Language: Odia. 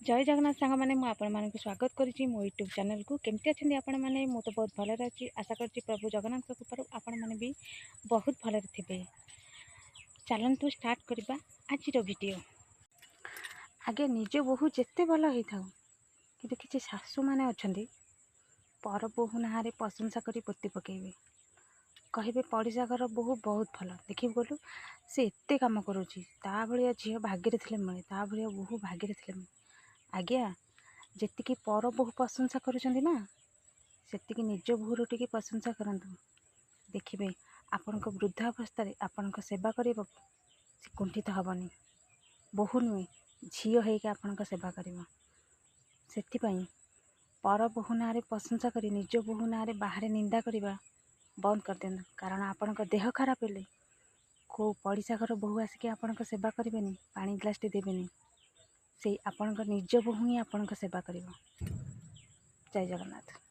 ଜୟ ଜଗନ୍ନାଥ ସାଙ୍ଗମାନେ, ମୁଁ ଆପଣମାନଙ୍କୁ ସ୍ୱାଗତ କରୁଛି ମୋ ୟୁଟ୍ୟୁବ୍ ଚ୍ୟାନେଲକୁ। କେମିତି ଅଛନ୍ତି ଆପଣମାନେ? ମୁଁ ତ ବହୁତ ଭଲରେ ଅଛି। ଆଶା କରୁଛି ପ୍ରଭୁ ଜଗନ୍ନାଥଙ୍କ କୃପାରୁ ଆପଣମାନେ ବି ବହୁତ ଭଲରେ ଥିବେ। ଚାଲନ୍ତୁ ଷ୍ଟାର୍ଟ କରିବା ଆଜିର ଭିଡ଼ିଓ। ଆଜ୍ଞା, ନିଜ ବୋହୂ ଯେତେ ଭଲ ହେଇଥାଉ, କିନ୍ତୁ କିଛି ଶାଶୁମାନେ ଅଛନ୍ତି, ପର ବୋହୂ ନାଁରେ ପ୍ରଶଂସା କରି ପୋତି ପକାଇବେ। କହିବେ, ପଡ଼ିଶା ଘର ବୋହୂ ବହୁତ ଭଲ, ଦେଖିବୁ ଗଲୁ ସେ ଏତେ କାମ କରୁଛି, ତା ଭଳିଆ ଝିଅ ଭାଗ୍ୟରେ ଥିଲେ ମିଳେ, ତା ଭଳିଆ ବୋହୂ ଭାଗ୍ୟରେ ଥିଲେ ମିଳେ। ଆଜ୍ଞା, ଯେତିକି ପର ବୋହୂ ପ୍ରଶଂସା କରୁଛନ୍ତି ନା, ସେତିକି ନିଜ ବୋହୂର ଟିକେ ପ୍ରଶଂସା କରନ୍ତୁ। ଦେଖିବେ, ଆପଣଙ୍କ ବୃଦ୍ଧାବସ୍ଥାରେ ଆପଣଙ୍କ ସେବା କରିବାକୁ ସେ କୁଣ୍ଠିତ ହେବନି। ବୋହୂ ନୁହେଁ, ଝିଅ ହେଇକି ଆପଣଙ୍କ ସେବା କରିବ। ସେଥିପାଇଁ ପର ବୋହୂ ନାଁରେ ପ୍ରଶଂସା କରି ନିଜ ବୋହୂ ନାଁରେ ବାହାରେ ନିନ୍ଦା କରିବା ବନ୍ଦ କରିଦିଅନ୍ତୁ। କାରଣ ଆପଣଙ୍କ ଦେହ ଖରାପ ହେଲେ କେଉଁ ପଡ଼ିଶା ଘର ବୋହୂ ଆସିକି ଆପଣଙ୍କ ସେବା କରିବେନି, ପାଣି ଗ୍ଲାସ୍ଟେ ଦେବେନି। ସେଇ ଆପଣଙ୍କ ନିଜ ବୋହୂ ହିଁ ଆପଣଙ୍କ ସେବା କରିବ। ଜୟ ଜଗନ୍ନାଥ।